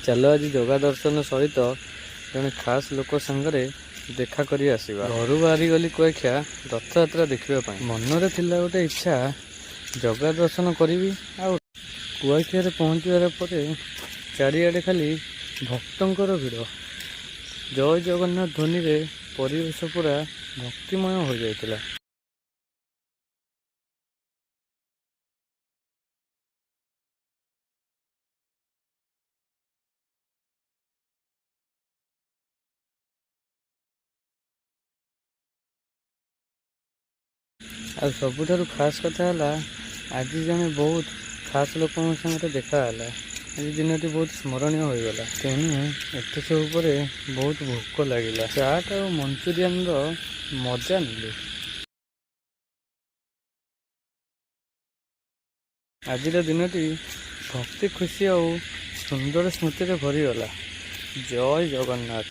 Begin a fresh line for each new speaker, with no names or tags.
ଚାଲ, ଆଜି ଜଗା ଦର୍ଶନ ସହିତ ଜଣେ ଖାସ୍ ଲୋକ ସାଙ୍ଗରେ ଦେଖା କରି ଆସିବା। ଘରୁ ବାହାରି ଗଲି କୁଆଖିଆ ରଥଯାତ୍ରା ଦେଖିବା ପାଇଁ। ମନରେ ଥିଲା ଗୋଟେ ଇଚ୍ଛା, ଜଗା ଦର୍ଶନ କରିବି। ଆଉ କୁଆଖିଆରେ ପହଞ୍ଚିବାର ପରେ ଚାରିଆଡ଼େ ଖାଲି ଭକ୍ତଙ୍କର ଭିଡ଼। ଜୟ ଜଗନ୍ନାଥ ଧ୍ୱନିରେ ପରିବେଶ ପୁରା ଭକ୍ତିମୟ ହୋଇଯାଇଥିଲା। ଆଉ ସବୁଠାରୁ ଖାସ୍ କଥା ହେଲା, ଆଜି ଜଣେ ବହୁତ ଖାସ୍ ଲୋକଙ୍କ ସାଙ୍ଗରେ ଦେଖା ହେଲା। ଆଜି ଦିନଟି ବହୁତ ସ୍ମରଣୀୟ ହୋଇଗଲା। ତେଣୁ ଏତେ ସବୁ ପରେ ବହୁତ ଭୋକ ଲାଗିଲା। ଚାଟ୍ ଆଉ ମଞ୍ଚୁରିଆନର ମଜା ନେଲି। ଆଜିର ଦିନଟି ଭକ୍ତି, ଖୁସି ଆଉ ସୁନ୍ଦର ସ୍ମୃତିରେ ଭରିଗଲା। ଜୟ ଜଗନ୍ନାଥ।